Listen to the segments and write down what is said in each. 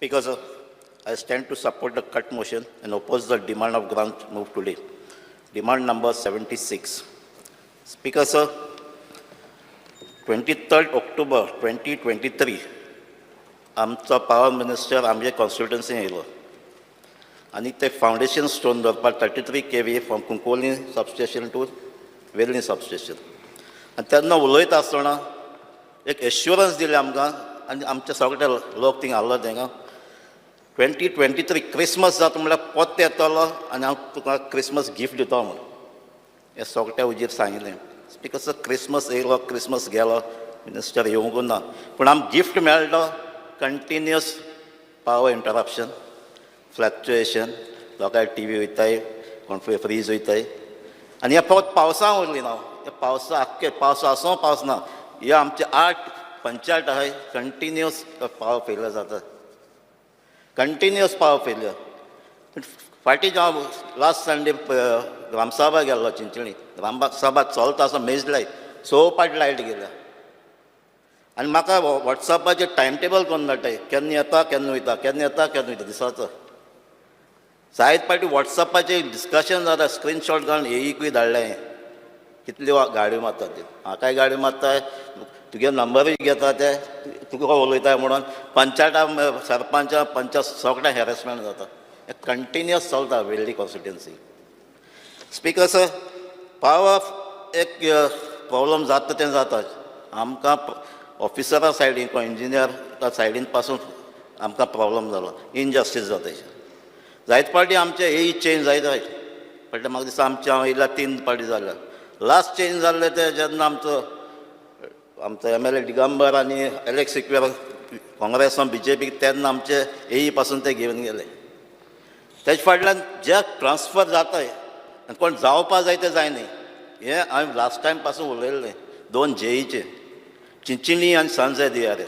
Speaker, sir, I stand to support the cut motion and oppose the demand of grant moved today. Demand number 76. Speaker, sir, 23rd October 2023, आमचो power minister आमचे कॉन्स्टिट्युन्सीन येयलो आनी ते foundation stone दवरपाक 33 kV from Cuncolim substation to Vellim substation. आनी तेन्ना उलयता आसतना एक एश्युरन्स दिलें आमकां आनी आमचे सगळे लोक थिंगा आहलो तेंगा, 2023 क्रिसमस जाता म्हणल्यार पोत्ते येतलो आनी हांव तुका क्रिसमस गिफ्ट दितो म्हूण हें सगळ्या हुजीर सांगिल्लें. स्पिकर सर, क्रिसमस येयलो, क्रिसमस गेलो, मिनिस्टर येवंकू ना, पूण आमकां गिफ्ट मेळ्ळो कंटिन्युअस पावर इंटरप्शन, फ्लक्च्युएशन. लोकांक टी व्ही वयताय, कोण फ्रीज वयताय. आनी हे फक्त पावसा उरली ना, हे पावसा आख्खे पावस आसूं पावस ना, हे आमचे आठ पंचायत आहाय, कंटिन्युअस पावर फेलियर जाता, कंटिन्युअस पावर फेलियर. फाटीं हांव लास्ट संडे ग्रामसभा गेल्लो चिंचणी. ग्रामसभा चलता आसतना मेजलाय, स पाट लायट गेल्या. आनी म्हाका वॉट्सॅपाचेर टायम टेबल करून धाडटाय, केन्ना येता केन्ना वयता, केन्ना येता केन्ना वयता दिसाचो. जायत पाटी वॉट्सॅपाचेर डिस्कशन जाता, स्क्रिनशॉट घालून एईकूय धाडलें, कितल्यो गाडयो मारता त्यो. म्हाकाय गाडयो मारता, तुगे नंबरूय घेता ते, तुका उलयता म्हणून. पंचायता, सरपंचा, पंचायत सगळें हॅरेसमेंट जाता. हें कंटिन्युअस चलता वेल्ली कॉन्स्टिट्युन्सी. स्पिकर सर, पावर एक प्रॉब्लम जाता तें जाता. आमकां ऑफिसरा सायडीन, कोण इंजिनियर सायडीन पासून आमकां प्रॉब्लम जालो, इनजस्टीस जाता. जायत पावटी आमचे एई चेंज जायत जायत पडले. म्हाका दिसता आमचे हांव येयल्या तीन पावटी जाल्या. लास्ट चेंज जाल्ले ते जेन्ना आमचो आमचो एमएलए दिगंबर आनी एलेक्स सिक्वेरा काँग्रेसान बीजेपीक, तेन्ना आमचे एई पासून ते घेवन गेले. तेजे फाटल्यान जे ट्रान्सफर जाताय आनी कोण जावपा जाय ते जायना. हें हांवें लास्ट टायम पासून उलयल्लें. दोन जेईचे, चिंचिणी आनी सांत झेवियर,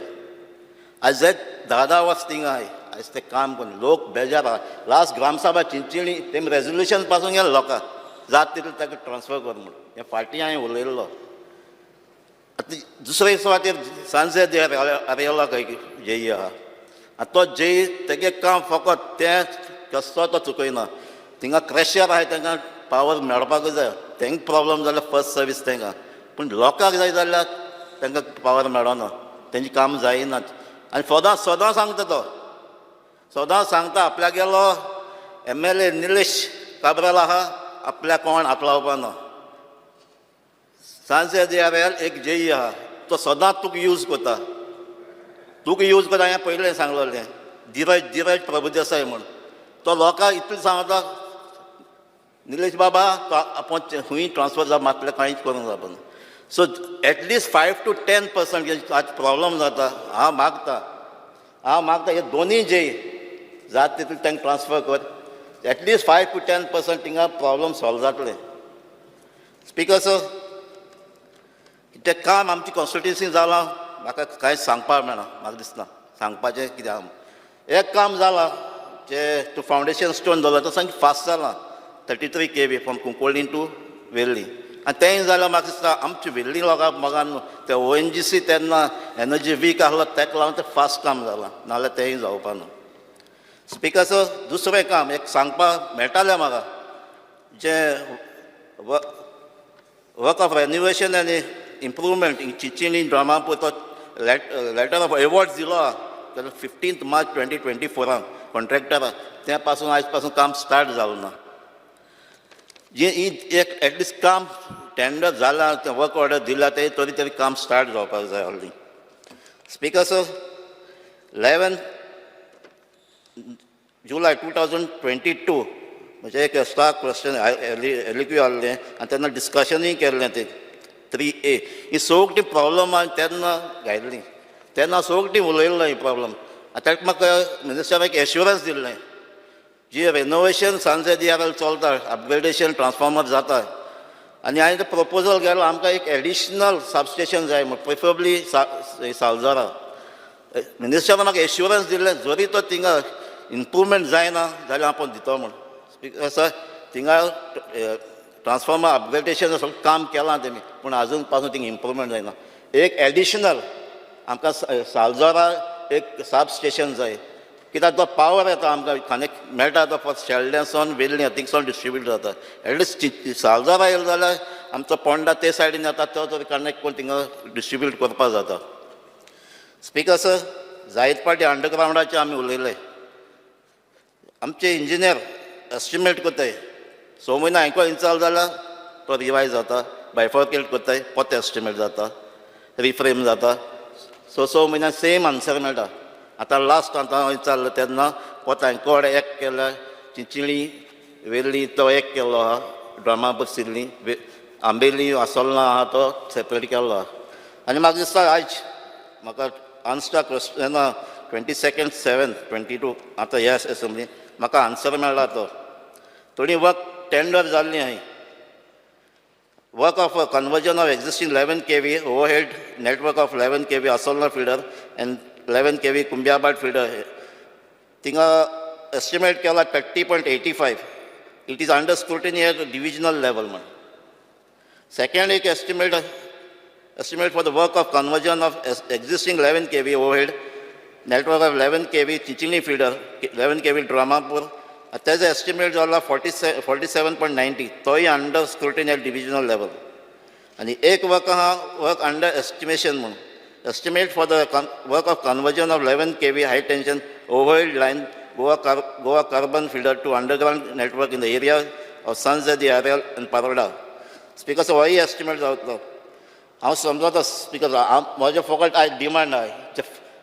आयज जे 10 10 वर्स थिंगा आहाय, आयज ते काम करून लोक बेजार आहा. लास्ट ग्रामसभा चिंचिणी, तेमी रेजोल्युशन पासून गेले, लोकांक जात तितलें ताका ट्रान्सफर कर म्हूण. हें फाटीं हांवें उलयल्लो. आतां दुसरे सुवातेर सांत झेवियर आरेला खंय जेई आहा. आनी तो जेई तेगे काम फकत तें कसो तो चुकयना. थिंगा क्रेशर आहाय, तांकां पावर मेळपाकूच जाय. तेंका प्रॉब्लम जाल्यार फर्स्ट सर्वीस तांकां, पूण लोकांक जाय जाल्यार तांकां पावर मेळना, तेंचें काम जायना. आनी सदां सदां सांगता तो, सदां सांगता आपल्यागेलो एमएलए निलेश काब्राल आहा, आपल्याक कोण हात लावपाना. सांत झेवियर एक जेई आहा, तो सदांच तुका यूज करता, तुका यूज करता. हांवें पयलें सांगलेलें, धीरज, धीरज प्रभुदेसाय म्हूण. तो लोकांक इतलें सांगता, निलेश बाबा तो आपूण खंय ट्रान्सफर जावप मातलें, कांयच करूंक जावपाना. So at least 5 to 10% आज प्रॉब्लम जाता. हांव मागता, हांव मागता, हे दोनूय जे जात तितले तांकां ट्रान्सफर कर, at least 5 to 10% थिंगा प्रॉब्लम सॉल्व जातलें. स्पिकर सर, तें काम आमची कॉन्स्टिट्युन्सी जालां, म्हाका कांयच सांगपाक मेळना. म्हाका दिसना सांगपाचें कितें आहा. एक काम जालां, जें तूं फावंडेशन स्टोन दवरला, तो सामकें फास्ट जालां, 33 kV from Cuncolim to Vellim. आनी तेंय जाल्यार म्हाका दिसता आमचे वेल्ली लोकांक मोगान ते ओएनजीसी तेन्ना एनर्जी वीक आहलो, तेका लागून तें फास्ट काम जालां, नाजाल्यार तेंय जावपा ना. स्पिकर सर, दुसरें काम एक सांगपाक मेळटालें म्हाका, जें work of renovation आनी इम्प्रुवमेंट इन चिंचिणी ड्रामापूर, तो लेटर ऑफ एवॉर्ड दिलो आहा 15 मार्च 2024राक कॉन्ट्रॅक्टराक. तें पासून आयज पासून काम स्टार्ट जालें ना. जी ही एक एटलिस्ट काम टेंडर जालां, तें वर्क ऑर्डर दिला, ते तरी तरी काम स्टार्ट जावपाक जाय आहली. Speaker sir, 11 July 2022 म्हणजे एक स्टार क्वेश्चन एलइक्यू आहलें आनी तेन्ना डिस्कशनूय केल्लें. ते 3A ही सगळीं प्रॉब्लम तेन्ना घायल्ली, तेन्ना सगळीं उलयल्लो ही प्रॉब्लम. आनी ताका म्हाका मिनिस्टराक एश्युरन्स दिल्लें, जी रेनोवेशन सांत झेवियर चलता, अपग्रेडेशन ट्रान्सफॉर्मर जाता आनी हांवें तें प्रपोजल केलो, आमकां एक एडिशनल सबस्टेशन जाय म्हूण, प्रिफरेबली सालजोरा. मिनिस्टरान म्हाका एश्युरन्स दिल्लें, जरी तो थिंगा इम्प्रुवमेंट जायना जाल्यार आपूण दितो म्हूण. स्पिकर सर, थिंगा ट्रान्सफॉर्मर अपग्रेडेशन सगळें काम केलां तेमी, पूण आजून पासून थिंगा इम्प्रुवमेंट जायना. एक एडिशनल आमकां सालजोरा एक सब स्टेशन जाय. कित्याक तो पावर येता आमकां कनेक्ट मेळटा तो फक्त शेल्डें वेल्लें थिंगसून डिस्ट्रिब्यूट जाता. एटलिस्ट सालदारा येयलो जाल्यार आमचो पोंडा ते सायडीन येता, तो तरी कनेक्ट करून थिंगा डिस्ट्रिब्यूट करपाक जाता. स्पिकर सर, जायत पाटी अंडरग्रावंडाचे आमी उलयले. आमचे इंजिनियर एस्टिमेट करताय, 6 म्हयने हांयको इन्स्टॉल जाल्यार तो रिवायज जाता, बायफर्केट करताय, परत एस्टिमेट जाता, रिफ्रेम जाता. स स म्हयन्यान सेम आन्सर मेळटा. आतां लास्ट आतां हांव विचारलें तेन्ना परत हांयकोड एक केल्या, चिंचिळी वेर्ली तो एक केल्लो आहा, ड्रमा बशिल्ली आंबेली आसोलना आहा तो सेपरेट केल्लो आहा. आनी म्हाका दिसता आयज म्हाका आन्सर क्वेश्चना 22/7/22 आतां ह्या एसेंब्ली म्हाका आन्सर मेळ्ळा. तो थोडी वर्क टेंडर जाल्ली आहाय. Work of a conversion of existing 11 kV overhead network of 11 kV Assolna feeder and 11 kV Cumbiabat feeder. थिंगा estimate केला 30.85. It is under scrutiny at divisional level म्हण. सेकंड एक estimate for the work of conversion of existing 11 kV overhead network of 11 kV Chinchinim feeder, 11 kV Dramapur, तेजो estimate जाला 47.90. तोय under scrutiny at divisional level. आनी एक work आहा, work under estimation म्हणून, estimate for the work of conversion of 11 kV high tension overhead line Goa Carbon feeder to underground network in the area of Sons de Areal and Paroda. Speaker, होय estimate जातलो. हांव समजता speaker, हांव म्हजें फकत आयज demand आहा.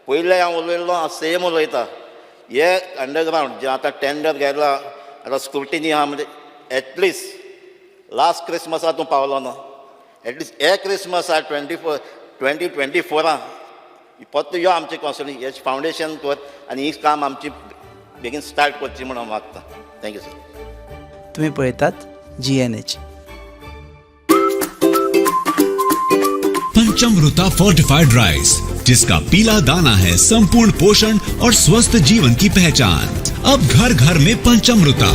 पयलें हांव उलयल्लो, हांव सेम उलयता. हे अंडरग्रावंड जे आतां टेंडर गेला, आतां स्क्रुटिनी आहा, म्हणजे एटलिस्ट लास्ट क्रिसमसा तूं पावलो ना, एटलिस्ट हे क्रिसमस आहा 24 2024आन परत यो आमचे कॉन्स्टिट्युएन्सी हेच फावंडेशन कर आनी ही काम आमची बेगीन स्टार्ट करची म्हणून हांव मागता. Thank you sir. तुम्ही पळयतात जीएनएच. पंचमृता फोर्टिफाइड राइस, जिसका पीला दाना है संपूर्ण पोषण और स्वस्थ जीवन की पहचान. अब घर घर में पंचमृता.